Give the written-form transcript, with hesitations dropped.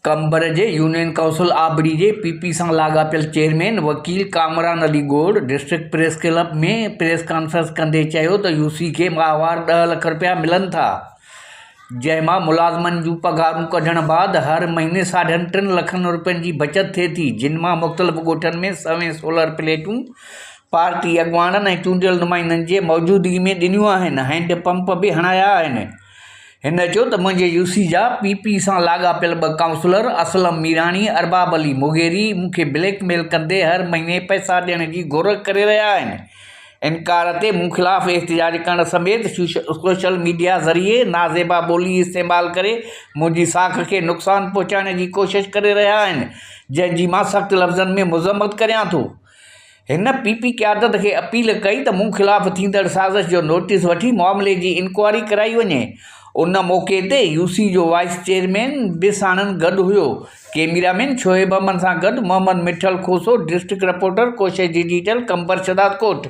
قمبر جي union council Abri جي P P سان لاڳاپيل چيئرمين وڪيل Kamran Ali Gohar district press club ۾ press conference ڪندي چيو ته يو سي کي ماهوار ڏهه لک رپيا ملن ٿا جنهن مان ملازمن جون پگهارون ڪڍڻ بعد هر مهيني ساڍن ٽن لکن رپين جي بچت ٿئي ٿي جن مان مختلف ڳوٺن ۾ سوين سولر پليٽون پارٽي اڳواڻن ۽ چونڊيل نمائندن جي موجودگي ۾ ڏنيون آهن هينڊ پمپ به هڻايا آهن. هن چيو ته منهنجي يو سي جا پي پي سان لاڳاپيل ٻه ڪائونسلر اسلم ميراڻي، ارباب علي مغيري مون کي بليڪ ميل ڪندي هر مهيني پئسا ڏيڻ جي گهر ڪري رهيا آهن. انڪار تي مون خلاف احتجاج ڪرڻ سميت سوشل ميڊيا ذريعي نازيبا ٻولي استعمال ڪري منهنجي ساک کي نقصان پهچائڻ جي ڪوشش ڪري رهيا آهن جنهن جي مان سخت لفظن ۾ مذمت ڪريان ٿو. هن پي پي قيادت کي اپيل ڪئي ته مون خلاف ٿيندڙ سازش جو نوٽيس وٺي معاملي جي انڪوائري ڪرائي وڃي. ان موقعي تي يو سي جو وائيس چيئرمين به ساڻن گڏ هيو. ڪئميرا مين شعيب احمد سان گڏ Muhammad Mithal Khoso, district reporter, Koshish digital, Qambar Shahdadkot.